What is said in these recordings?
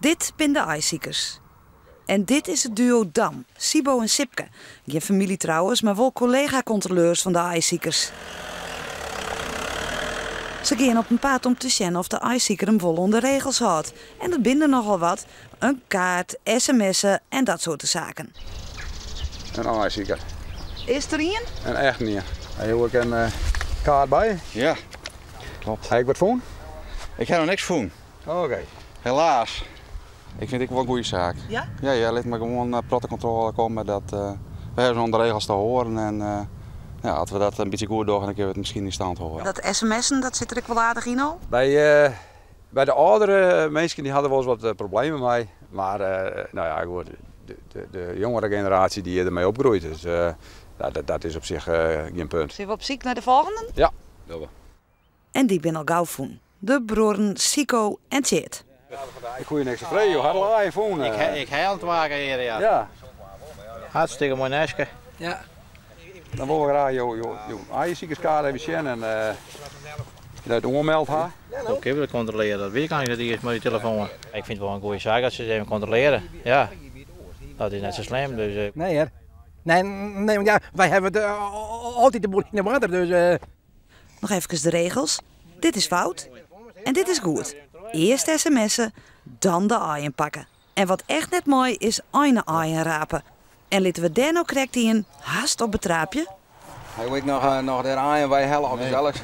Dit binne de aaisikers. En dit is it duo Dam, Sibo en Sipke. Gjin famylje trouwens, mar wol kollega-kontroleurs fan de aaisikers. Se gean op 'en paad om te sjen oft de aaisiker him wol oan de regels hâldt. En dat binne der nochal wat, in kaart, sms'en en dat soarte saken. In aaisiker. Is der ien? In echten ien. Ha jo ek in kaart by? Ja, klopt. Ha ik wat fûn? Ik ha noch niks fûn. Oké. Helaas. Ik fyn it ek wol in goede saak. Ja? Ja, ja, lit mar gewoan protte kontrôle komme. Dat, we hawwe oan de regels te hâlden en ja, as we dat in bytsje goed dogge, dan kinne we it miskien yn stand hâlde. Dat sms'en, dat sit der ek wol aardich yn al? By, by de âldere minsken dy ha der wolris wat problemen mei. Mar no ja, goed, de, de jongere generaasje dy is dermei opgroeid. Dus dat, dat is op sich gjin punt. Sille we op syk nei de folgjende? Ja, dogge we. En dy binne al gau fûn. De bruorren Sico en Tjeerd. Ik koe je niks freegje, jo ha al aaien fûn. Ik ha al twa kear, ja. Ja. Hartstikke moai nestke. Ja. Dan wolle we graach jo, jo, jo aaisikerskaart even sjen en dat it oanmeld ha. Hoe kinne we dat kontrolearje? Dat weet ik eigenlijk net earst mei dy telefoan. Ik fyn it wol in goede saak dat se it even kontrolearje. Ja, dat is net sa slim. Dus. Nee hear. Nee, nee, want ja, wy hawwe it altyd de boel yn 'e water, dus. Noch efkes de regels. Dit is fout en dit is goed. Earst sms'en, dan de aaien pakke. En wat echt net mei is eine-aaien rape. En litte we dêr no krekt ien hast op betraapje? Ha jo ek noch, noch dêr aaien weihelle of is alles?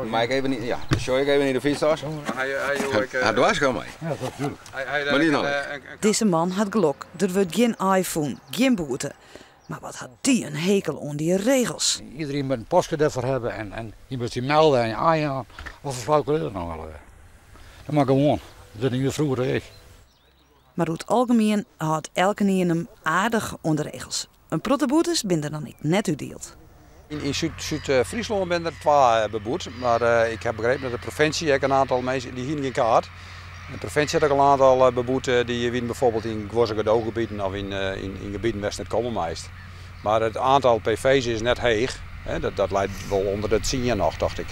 Mei ik even yn, ja, dan sjoch ik even yn de fytstas. Ha doarske al mei? Ja, natuurlijk. Mar dy noch. Dizze man hat gelok, der wurdt gjin aai fûn, gjin boete. Mar wat hat dy in hekel oan dy regels. Iedereen moet een pasje daarvoor hebben en, en je moet je melden en je aaien aan. Wat voor flauwekul is dat nou alweer? Dat mag gewoon. Dat is niet vroeger ik. Mar oer it algemien hâldt elkenien him aardich oan de regels. In protte boetes binne der dan ek net útdield. Yn Súd-Fryslân binne der twa beboet, mar ik ha begrepen dat de provinsje ek in oantal minsken, dy hiene gjin kaart. De provinsje hat ek al in oantal beboet, dy wiene bijvoorbeeld yn guozzegedooggebieten of yn gebieten wêr'tst net komme meist. Mar it oantal PV's is net heech, dat leit wol ûnder de tsien noch, tocht ik.